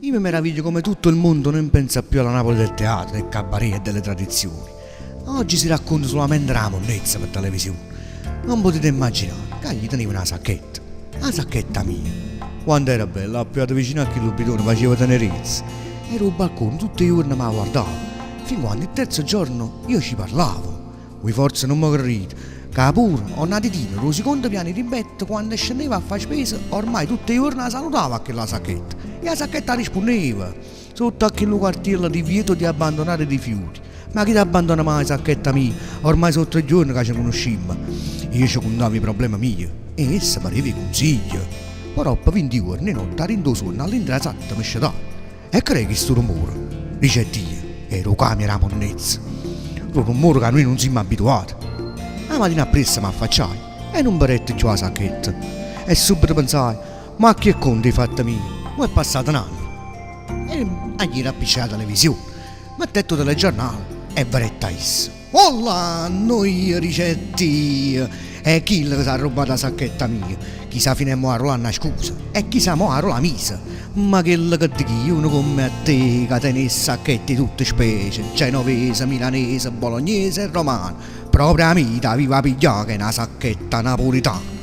Io mi meraviglio come tutto il mondo non pensa più alla Napoli del teatro, del cabaret e delle tradizioni. Oggi si racconta sulamente d' 'a munnezza pe televisione. Nun putite immaginà ca io tenevo na sacchetta, 'a sacchetta mia. Quanto era bella, appujata vicino a chillu bidone faceva tenerezza. E d' 'o balcone tutt' 'e juorne m' 'a guardavo, fin quando il terzo giorno io ci parlavo. Vui forze nun me crerite, ca pure 'onna Titina d' 'o sicondo piano 'e rimpetto quanno scenneva a fa' spesa ormai tutt' 'e juorne 'a salutava a chella sacchetta e 'a sacchetta 'a rispunneva sotto a chillu cartiello divieto di abbandonare rifiuti. Ma chi t'abbandona mai sacchetta mia, ormai so' tre juorne ca ce cunuscimmo. Io ce cuntavo 'e probleme mie e essa me deva 'e cunsiglie. Po' doppo vinte juorne 'e notte 'a dint' 'o suonno all'intrasatta me scetaje. E che d'è chistu rumore? Dicette io, era 'o camion d' 'a munnezza. Nu rummore ca nuje nun simmo abituate. A matina appriesso m'affacciaje e nun vedette cchiù 'a sacchetta. E subito pensaje, Ma a chi 'e conto 'e fatte mieje? Mo è passato n'anno. E ajere appicciaje 'a televisione, mettette 'o telegiornale e vedette a isso. Olla! Nuje, dicette io, è chillo ca s'ha arrubbato 'a sacchetta mia. Chisà fino 'e mo arò l'ha annascusa e chisà mo arò l'ha misa. Ma chello che dico io, uno comme a te ca tene 'e sacchette 'e tutte specie, genovese, milanese, bolognese e romana, proprio 'a mia t'aviva piglià che è na sacchetta napulitana.